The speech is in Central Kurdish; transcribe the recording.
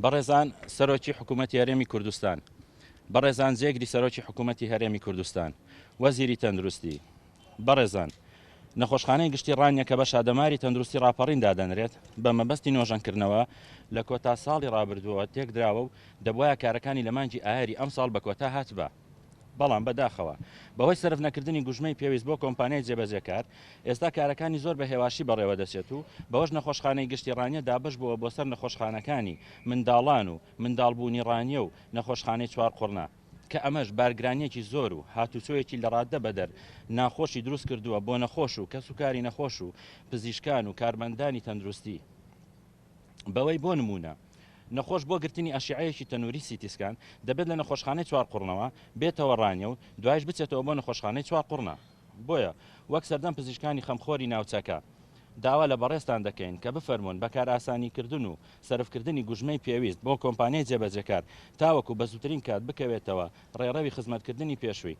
بەڕێزان سەرۆکی حکوومەتی هەرێمی کوردستان، بەڕێزان جێگری سەرۆکی حکوومەتی هەرێمی کوردستان، وەزیری تەندروستی، بەڕێزان، نەخۆشخانەی گشتی ڕانیە کە بە شادەماری تەندروستی ڕاپەڕین دادەنرێت، بە مەبەستی نۆژەنکردنەوە لە کۆتا ساڵی ڕابردووەوە تێکدراوە و دەبوایە کارەکانی لە مانگی ئایاری ئەمساڵ بە کۆتا هاتبا. بەڵام بەداخەوە بەهۆی سەرف نەکردنی گوژمەی پێویست بۆ کۆمپانیای جێبەجێکار، ئێستا کارەکانی زۆر بە هێواشی بەڕێوەدەچێت و بەوەش نەخۆشخانەی گشتی ڕانیە دابەش بووە بۆ سەر نەخۆشخانەکانی منداڵان و منداڵبوونی ڕانیە و نەخۆشخانەی چوارقوڕنە کە ئەمەش بارگرانیەکی زۆر و هاتوچۆیەکی لەڕاددە بەدەر ناخۆشی دروست کردووە بۆ نەخۆش و کەسوکاری نەخۆش و پزیشکان و کارمەندانی تەندروستی. بەوەی بۆ نموونە نەخۆش بۆ گرتنی ئەشیعەیەکی تەنووری سیتی سکان دەبێت لە نەخۆشخانەی چوارقوڕنەوە بێتەوە ڕانیە و دوایش بچێتەوە بۆ نەخۆشخانەی چوارقوڕنە بۆیە وەک سەردەم پزیشکانی خەمخۆری ناوچەکە داوا لە بەڕێزتان دەکەین کە بفەرموون بە کارئاسانیکردن و سەرفکردنی گوژمەی پێویست بۆ کۆمپانیای جێبەجێکار تاوەکو بە زووترین کات بکەوێتەوە ڕێڕەوی خزمەتکردنی پێشووی.